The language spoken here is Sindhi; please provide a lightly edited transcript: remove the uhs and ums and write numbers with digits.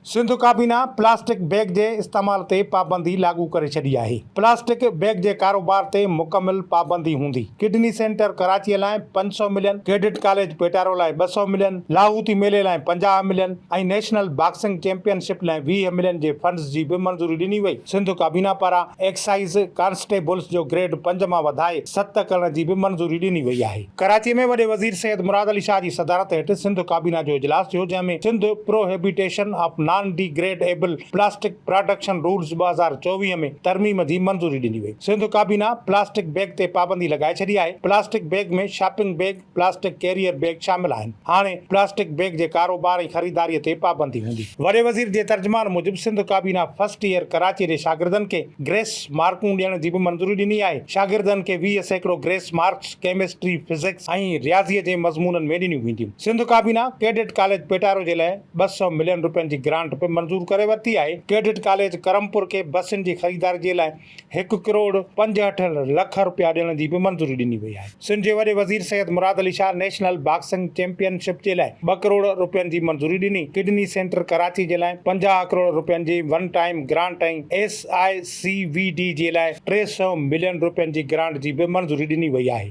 سنڌ ڪابينا پلاسٽڪ بيگ جي استعمال تي پابندي لاڳو ڪري ڇڏي آهي، پلاسٽڪ بيگ جي ڪاروبار تي مڪمل پابندي هوندي، ڪڊني سينٽر ڪراچي لاء 500 ملين، ڪيڊٽ ڪاليج پيٽارو لاء 200 ملين، لاهوتي ميلي لاء 50 million ۽ national boxing champion ship لاء 20 ملين جي فنڊز جي به منظوري ڏني وئي، سنڌ ڪابينا پاران ايڪسائيز ڪانسٽيبلز جو گريڊ پنج مان وڌائي ست ڪرڻ جي به منظوري ڏني وئي آهي. ڪراچي ۾ وڏي وزير سيد مراد علي شاهه جي صدارت هيٺ سنڌ ڪابينا جو اجلاس ٿيو، جنهن ۾ Sindh prohibition of non degradable plastic production rules 2024 ۾ ترميم جي منظوري ڏني وئي. سنڌ ڪابينا پلاسٽڪ بيگ تي پابندي لڳائي ڇڏي آهي، plastic bag ۾ shopping bag, plastic carrier bag شامل آهن، هاڻي پلاسٽڪ بيگ جي ڪاروبار ۽ خريداري تي پابندي هوندي. وڏي وزير جي ترجمان موجب سنڌ ڪابينا فرسٽ ايئر ڪراچي جي شاگردن کي گريس مارڪون ڏيڻ جي به منظوري ڏني آهي، شاگردن کي 20% گريس مارڪس ڪيمسٽري، فزڪس ۽ رياضي جي مضمونن ۾ ڏنيون وينديون. سنڌ ڪابينا ڪيڊٽ ڪاليج پيٽارو جي لاء 200 ملين روپين جي گرانٽ به منظور ڪري ورتي آهي. ڪيڊٽ ڪاليج ڪرمپور کي بسن جي خريداري جي لاء هڪ ڪروڙ 65 لک روپيا ڏيڻ جي به منظوري ڏني وئي آهي. سنڌ جي وڏي وزير Syed Murad Ali Shah national boxing championship جي لاء ٻه ڪروڙ روپين جي منظوري ڏني. ڪڊني سينٽر ڪراچي جي لاء 50 ڪروڙ روپين جي one time grant ۽ S I C V D جي لاء 300 ملين روپين جي گرانٽ جي به منظوري ڏني وئي آهي.